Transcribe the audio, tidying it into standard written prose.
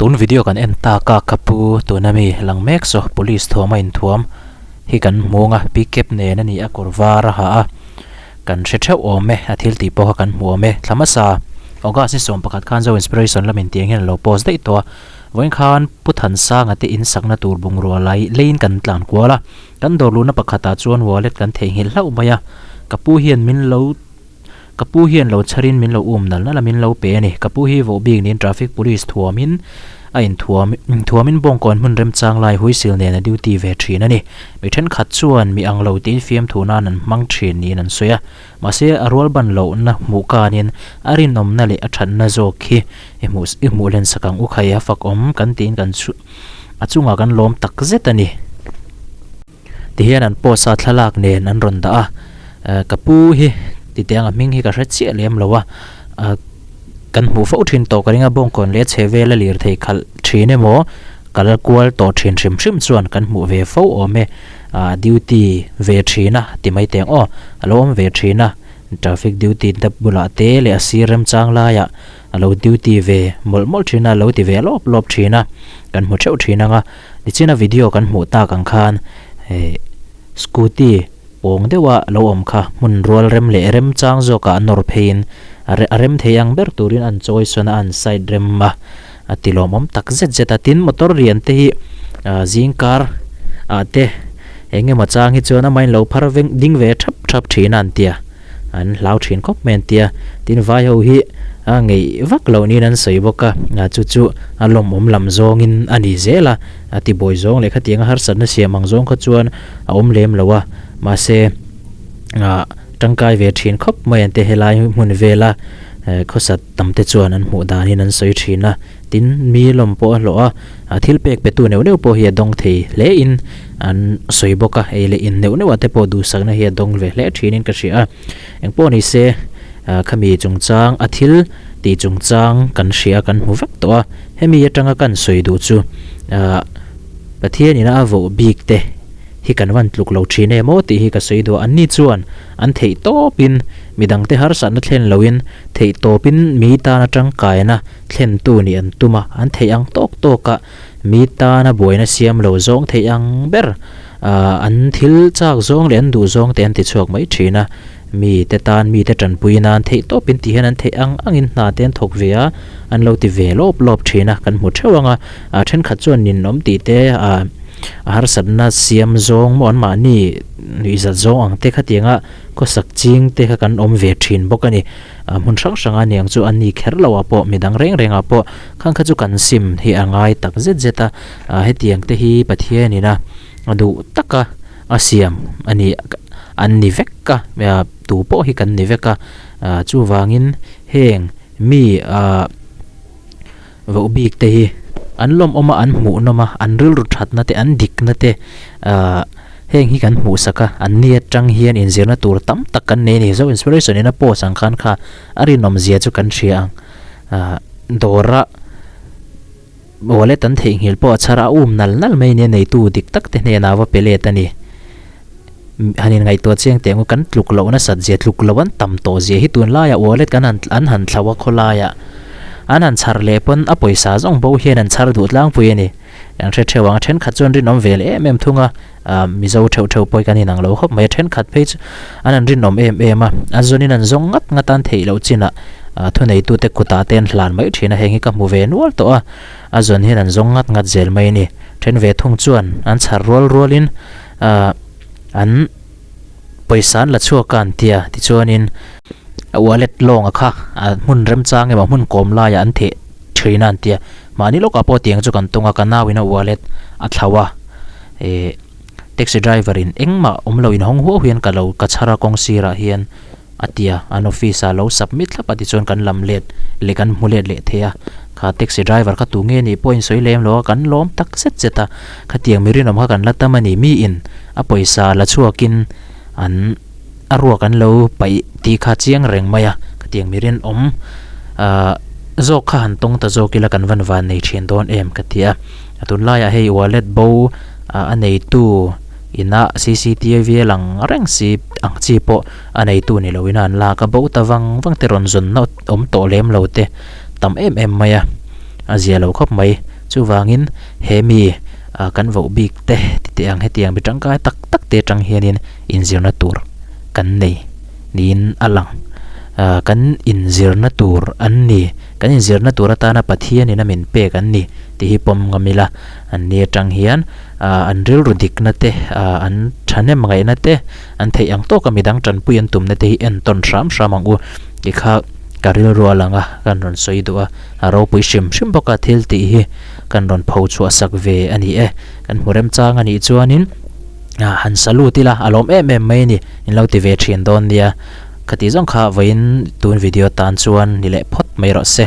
Tun video kan en tak a ka pu tuna mi lang mek saw police thuam a inthuam hi kan hmuang a pickup nen a ni a kawr var a ha a kan hre theuh awm e a thil tih pawh kha kan hmu awm e thla hmasa August ni 11 khan Zo Inspiration lamin tiang hian a lo post daih tawh a vawiin khan Pu Thansanga te insakna tur bungrua lai leiin kan tlan kual a kan dawr luhna pakhatah chuan wallet kan theihnghilh hlauh mai a ka pu hian min lo Ka pu hian lo chharin min lo um nal nal a, min lo pe a ni. Ka pu hi voh bik niin traffic police thuamin a inthuam inthuamin bawngkawn hmun remchang lai huisil nen a duty ve thin a ni. Mi thenkhat chuan mi ang lo tiin fiamthu nan an hmang thin niin an sawi a. Mahse a rual ban lohna hmuh kanin a rinawmna leh a thatna zawk hi i hmuh i hmuh hlen sak ang u khai a fakawm kan tiin kan chhu a chungah kan lawm tak zet a ni. Tihian an post a thlalak nen an rawn dah a, ka pu hi titiang a hming hi ka hre chiah lem lo a, kan hmuh fo thin tawh ka ring a bawngkawn leh chhe vel a lirthei khalh thin emaw kal kual tawh thin hrim hrim chuan kan hmuh ve fo awm e, duty ve thin a ti mai teng aw a lo awm ve thin a, traffic duty te bulah te leh a sir remchang laiah a lo duty ve mawlh mawlh thin a, a lo ti ve lawp lawp thin a, kan hmu theuh thin ang a. Nichina video kan hmuh tak ang khan eh scooty pawng deuha lo awm kha hmun rual rem leh rem chang zawkah a nawr pheiin a a rem thei ang ber turin an chawi sawn a an side rem a a ti lawmawm tak zet zet a tin motor lian te hi ah zingkar ah te eng emaw chang hi chuan amahin lo phar veng ding ve thap thap thin a an tia. An hlau thin khawp mai an ti a, tin vai ho hi a ngeih vak loh niin an sawi bawk a, a chu chu a lawmawm lam zawngin a ni zel a, a tibuai zawng leh khatianga harsatna siam ang zawng kha chuan a awm lem lo a, mahse ah tangkai ve thin khawp mai an ti helai hmun vela khawsat tam te chuan an hmuh danin an sawi thin a. Tin, mi lawm pawh a hlawh a, a thil pek petu neuh neuh pawh hi a dawng thei hle in an sawi bawk a, ei leh in neuh neuh ah te pawh duhsakna hi a dawng ve hle thin in ka hria a. Engpawh ni se, khami chungchang a thil tih chungchang kan hria kan hmu vek tawh a, hemi atanga kan sawi duh chu Pathian ina a voh bik te hi kan van tluk lo thin em aw tih hi ka sawi duh a, anni chuan an theih tawpin midangte harsatna thlen loin theih tawpin mi tana tangkaina thlentu nih an tum a, an theih ang tawk tawk a, mi tana buaina siam lo zawng theih ang ber an thil chak zawng leh an duh zawng te an ti chhuak mai thin a, mi te tan mi te tanpui nan theih tawpin ti hian an theih ang angin hna te an thawk ve a, an lo ti ve lawp lawp thin a, kan hmu theuh ang a, a thenkhat chuan ninawm tih te a harsatna siam zawng maw anmahni nuihzat zawng ang te khatianga khawsak ching te kha kan awm ve thin bawk a ni. A hmun hrang hrang a niang chu a ni kher lo ah pawh midang reng reng ah pawh khang kha chu kan sim hi a ngai tak zet zet a, ah hetiang te hi Pathian in a a duh tak a a siam a ni an ni vek a ah tu pawh hi kan ni vek a, ah chuvangin heng mi ah voh bik te hi an lawmawm a an hmuhnawm a an rilru thatna te an dikna te ah heng hi kan hmuh sak a an ni atang hian inzirna tur tam tak kan nei a ni zo inspiration in a post ang khan kha a rinawm zia chu kan hria ang ah dawra wallet an theihnghilh pawh a chhar a um nal nal mai nia neitu dik tak te hnenah va pe let a ni han in ngaihtuah chiang teh ang kan tluk loh nasat zia tluk loh an tam tawh zia hi tunlaiah wallet kan han an han thlau a khawlaiah an han chhar leh pawn a pawisa zawng bo hian an chhar duh tlangpui a ni an hre theuh ang a thenkhat chuan rinawm ve leh em em thung a ah mizo theuh theuh pawh hi kan inang lo khawp mai a thenkhat phei chu an han rinawm em em a a zawnin an zawng ngat ngat a an theih loh chinah ah thuneitute kutah te an hlan mai thin a heng hi ka hmu ve nual tawh a a zawn hian an zawng ngat ngat zel mai a ni then ve thung chuan an chhar rual rualin ah an pawisa an la chhuak a an tia tichuanin a wallet lawng a kha a hmun remchang emaw hmun kawm laiah an theh thin a an tia mahni lawkah pawh tiang chu kan tung a ka nauin a wallet a thlau a eh taxi driver in engmah awm lo in hawng huau hian ka lo ka chhar a kawng sirah hian a ti a, an office ah lo submit thlap a tichuan kan lam let leh kan hmu let leh thei a, kha taxi driver kha tu nge nih pawh in sawi lem lo a, kan lawm tak zet zet a, khatiang mi rinawm kha kan la tam a ni, mi in a pawisa la chhuakin an a ruak an lo paih tih kha chiang reng mai a, khatiang mi rinawm ah zawk kha han tawng ta zawk ila kan van van nei thin dawn em ka ti a, tunlaiah hei wallet bo ah a neitu inah cctv a lang reng si ang chi pawh a neitu ni loin a an lak a, bo ta vang vang te rawn zawn na awm tawh lem lo te tam em em mai a, a zia lo khawp mai. Chuvangin he mi kan voh bik te ti teh ang hetiang mi tangkai tak tak te atang hianin inzirna tur kan nei niin a lang. Kan inzirna tur an ni, kan inzirna tur atana Pathianin a min pek an ni tih hi pawm ngam ila, an ni atang hian an rilru dikna te, an thahnem ngaihna te, an theih ang tawka midang tanpui an tumna te hi entawn hram hram ang u tih kha ka rilru a lang a, kan rawn sawi duh a, a ropui hrim hrim bawk a thil tih hi kan rawn pho chhuah sak ve a ni e. Kan hmu remchang a nih chuanin han salute ila a lawm em em mai a ni, in lo ti ve thin dawn nia. Khati zawng kha vawiin tun video tan chuan ni leh phawt mai rawh se.